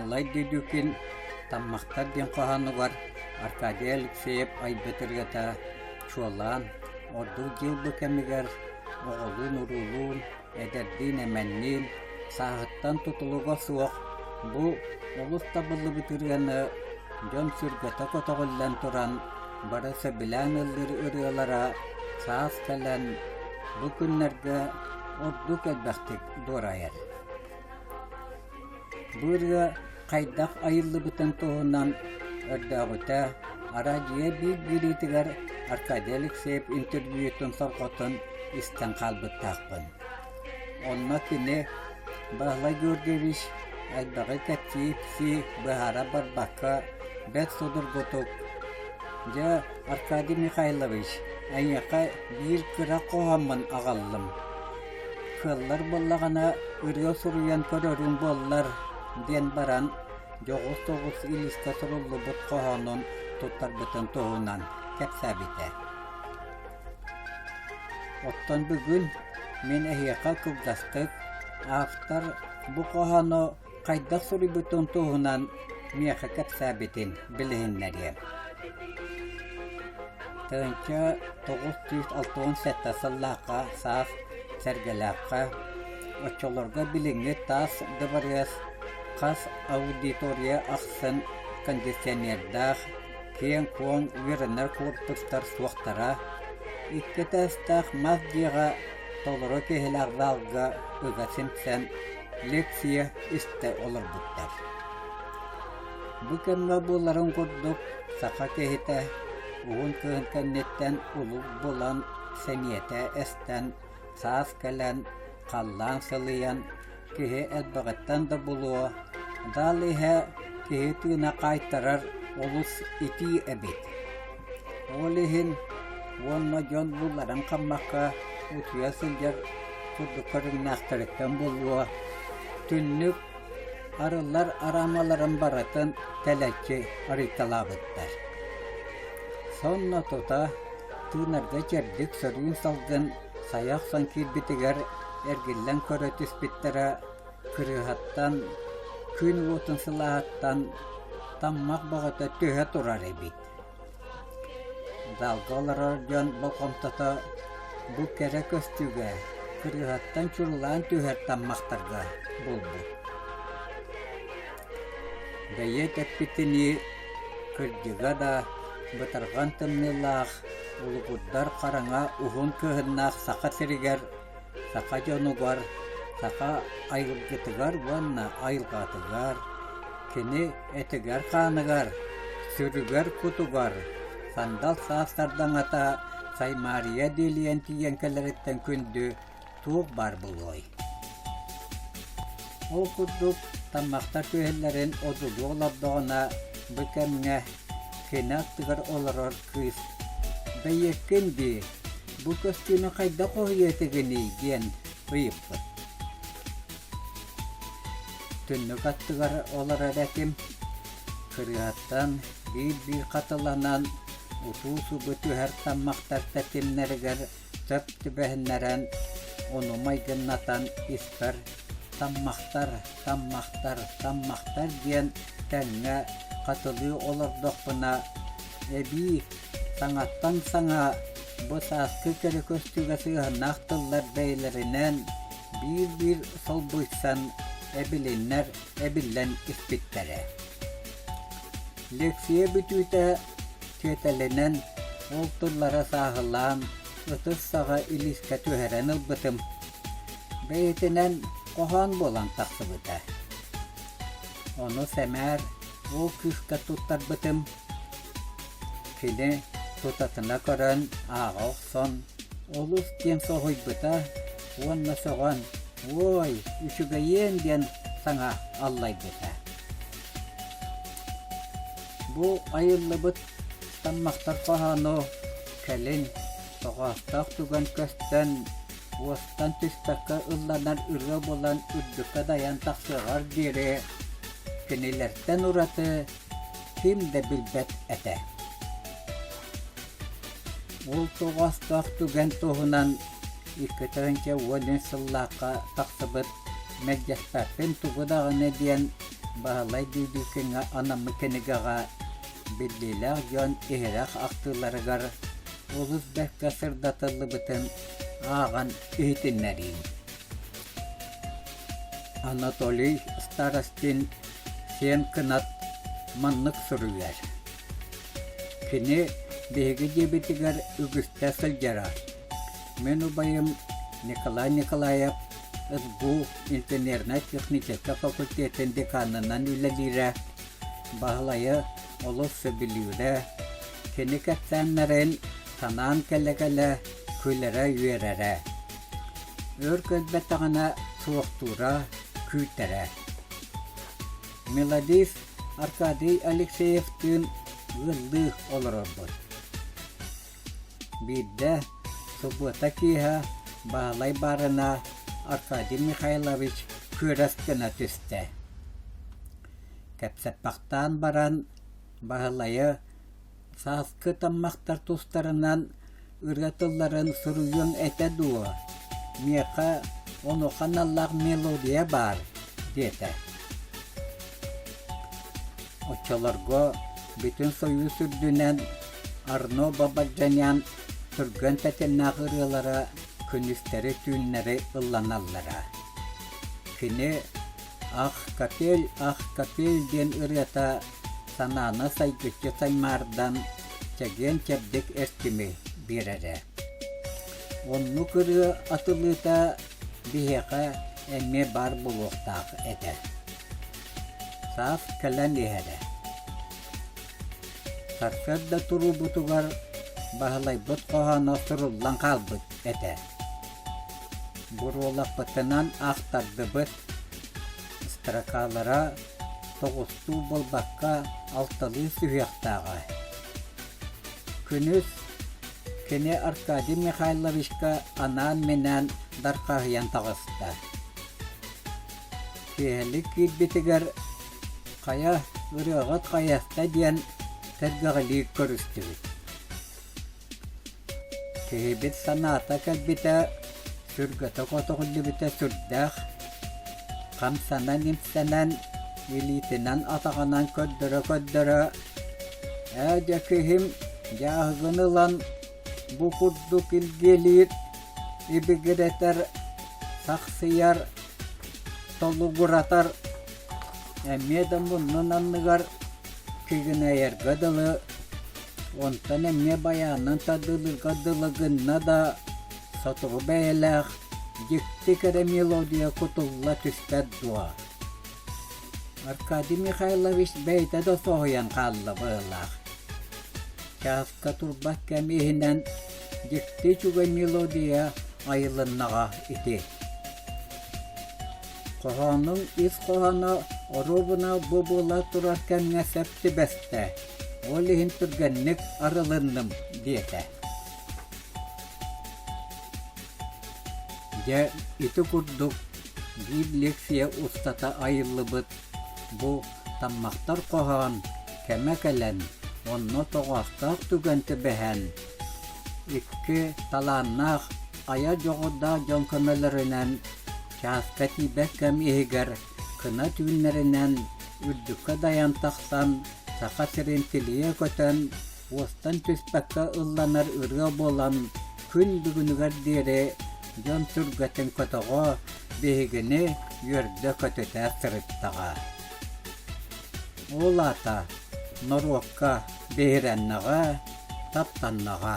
Баһылай Дедюкин «Таммахтар» диэн хоһоонугар Аркадий Алексеев айбыт ырыата чуолаан, ордук дьыл бу кэмигэр оҕолуун-уруулуун, эдэрдиин-эмэнниин, сааһыттан тутулуга суох бу олус табыллыбыт ырыаны дьон сүргэтэ көтөҕүллэн туран бары сөбүлээн ыллыыр ырыалара саас кэлэн бу күннэргэ ордук элбэхтик дуорайар. Бу ырыа хайдах айыллыбытын туһунан өрдөөҕүтэ араадьыйа биир биэриитигэр Аркадий Алексеев интервьютун сорҕотун истэн хаалбыттаахпын. Онно кини Баһылай Георгиевич элбэҕи кэпсии-ипсии быһаара барбакка бэрт судургутук «Дьэ, Аркадий Михайлович, эйиэхэ биир кыра хоһооммун аҕаллым. Кыаллар буоллаҕына ырыа суруйан көрөрүҥ буоллар» диэн баран дьоҕус соҕус илиискэ суруллубут хоһоонун туттарбытын туһунан кэпсээбитэ. Оттон бүгүн мин эһиэхэ кылгастык автор бу хоһоону хайдах суруйбутун туһунан миэхэ кэпсээбитин билиһиннэриэм. 1967 сыллаахха саас Сэргэлээххэ, оччолорго билиҥҥи таас дыбарыас хас аудитория ахсын кондиционердаах, киэҥ-куоҥ үөрэнэр корпустар суохтара, икки этээстээх мас дьиэҕэ толору киһилээх залга ыга симсэн лекция истэ олорбуттар. Бу кэмҥэ буоларын курдук саха киһитэ уһун кыһын кэнниттэн улук булан сэниэтэ эстэн, саас кэлэн, халлаан сылыйан, киһи элбэҕиттэн да булуо, дал иһэ киһи тыына хаайтарар олус итии эбит. Ол иһин уонна дьон булларан хаммакка утуйа сылдьар курдук көрүҥнээхтэриттэн булуо, түннүк арыллар араамаларын барытын тэлэччи арыйталаабыттар. Сонно тута тыынарга чэбдик сөрүүн салгын сайа охсон киирбитигэр эргиллэн көрө түспүттэрэ кырыыһаттан, күн уотун сылааһыттан таммах бөҕөтө түһэ турар эбит. Далга олорор дьон болҕомтото бу кэрэ көстүүгэ кырыыһаттан чурулаан түһэр таммахтарга буолбут. Бэйиэт эппитинии, кырдьыга да, бытарҕан тымныылаах, улугурдар хараҥа уһун кыһыннаах Саха сиригэр, саха дьонугар, саха айылгытыгар уонна айылҕатыгар, кини этигэр-хааныгар, сүрүгэр-кутугар сандал саас сардаҥата Саймаарыйа диэлийэн тиийэн кэлэриттэн күндү туох баар буолуой? Ол курдук таммахтар түһэллэрин одулуу олордоҕуна бу кэмҥэ кини аттыгар олорор кыыс «Бэйиэккин дии, бу көстүүнү хайдах хоһуйа этигиний?» диэн ыйыппыт. Түннүк аттыгар олорор этим, кырыһаттан биир-биир хатыланан утуу-субу түһэр таммахтар тэтимнэригэр сөп түбэһиннэрэн, ону майгыннатан испэр «Таммахтар, таммахтар, таммахтар» диэн тэҥҥэ хатылыы олордохпуна, эбии саҥаттан саҥа бу сааскы кэрэ көстүүгэ сыһыаннаах тыллар бэйэлэринэн биир-биир солбуйсан эбилиннэр эбиллэн испиттэрэ. Лекция бүтүүтэ тиэтэлинэн ол тыллара сааһылаан, ытыс саҕа илиискэ түһэрэн ылбытым. Бэйэтинэн хоһоон буолан тахсыбыта. Ону сэмээр ол кыыска туттарбытым. Кини тутатына көрөн ааҕа охсон, олус диэн соһуйбута уонна сөҕөн «Уой, үчүгэйиэн» диэн саҥа аллайбыта. Бу айыллыбыт таммахтар хоһоону кэлин тоҕоостоох түгэн көстөн, уостан түспэккэ ылланар ырыа буолан үрдүккэ дайан тахсыаҕар диэри кинилэртэн ураты ким да билбэт этэ. Ол тоҕоостоох түгэн туһунан 2013 сыллаахха тахсыбыт «Мэлдьэспэппин тугу даҕаны» диэн. Баһылай Дүйдүүкүҥҥэ анаммыт кинигэҕэ биллиилээх дьон иһирэх ахтыыларыгар олус бэркэ сырдатыллыбытын ааҕан иһитиннэриим. Анатолий Старостин Сиэн Кынат маннык суруйар: Кини биһиги дьиэбитигэр үгүстэ сылдьара. Мин убайым Николай Николаев СГУ инженернай-техническэй факультетын деканынан үлэлиирэ, Баһылайы олус сөбүлүүрэ, кини кэпсээннэрин санаан кэлэ-кэлэ күлэрэ-үөрэрэ. Өр көрбөтөҕүнэ суохтуура, күүтэрэ. Мелодист Аркадий Алексеевтыын ыаллыы олорорбут. Биирдэ субуота киэһэ Баһылай баарына Аркадий Михайлович күөрэс гына түстэ. Кэпсэппэхтээн баран Баһылайы сааскы таммахтар тустарынан ырыа тылларын суруйуоҥ этэ дуо, миэхэ онуоха аналлаах мелодия баар диэтэ. Оччолорго бүтүн Сойуус үрдүнэн Арно Бабаджанян түргэн тэтимнээх ырыалара күнүстэри-түүннэри ылланаллара. Кини «Ах, капель, ах, капель» диэн ырыата санааны сайгыччы саймаардан, чэгиэн-чэбдик эрчими биэрэрэ. Оннук ырыа атылыыта биһиэхэ эмиэ баар буолуохтаах этэ. Саас кэлэн иһэрэ. Сарсыарда туруубутугар Баһылайбыт хоһооно суруллан хаалбыт этэ. Буруолаппытынан ахтардыбыт, строкалара тоҕустуу буолбакка алталыы сүһүөхтээҕэ. Күнүс кини Аркадий Михайловичка анаан-минээн дархаһыйан таҕыста. Киэһэлик киирбитигэр «Хайа, ырыаҕыт хайаста» диэн сэргэҕэлии көрүстүбүт. Киһибит санаата кэлбитэ, сүргэтэ көтөҕүллүбүтэ сүрдээх, хамсанан-имсэнэн, илиитинэн-атаҕынан көрдөрө-көрдөрө «Ээ, дьэ киһим дьааһыгын ылан бу курдук илгиэлиир, ибигирэтэр, сахсыйар, толугуратар, эмиэ да муннун анныгар кигинэйэргэ дылы, онтон эмиэ байаанын тардылыырга дылы гынна да, сотору бэйэлээх дьикти кэрэ мелодия кутулла түспэт дуо? Аркадий Михайлович бэйэтэ да соһуйан хаалла быһыылаах. Чааска турбат кэм иһинэн дьикти үчүгэй мелодия айылыннаҕа ити. Хоһоонуҥ ис хоһооно оруобуна бу буола турар кэмҥэ сөп түбэстэ, ол иһин түргэнник арылынным диэтэ. Дьэ, ити курдук биир лекция устата айыллыбыт бу таммахтар хоһоон кэмэ кэлэн, онно тоҕоостоох түгэн түбэһэн, икки талааннаах айа дьоҕурдаах дьон көмөлөрүнэн чааска тиийбэт кэм иһигэр кына түүннэринэн үрдүккэ дайан тахсан Саха сирин тилийэ көтөн уостан түспэккэ ылланар ырыа буолан күн бүгүнүгэр диэри дьон сүргэтин көтөҕө, биһигини үөрдэ-көтүтэ сырыттаҕа. Ол аата норуокка биһирэннэҕэ, таптаннаҕа.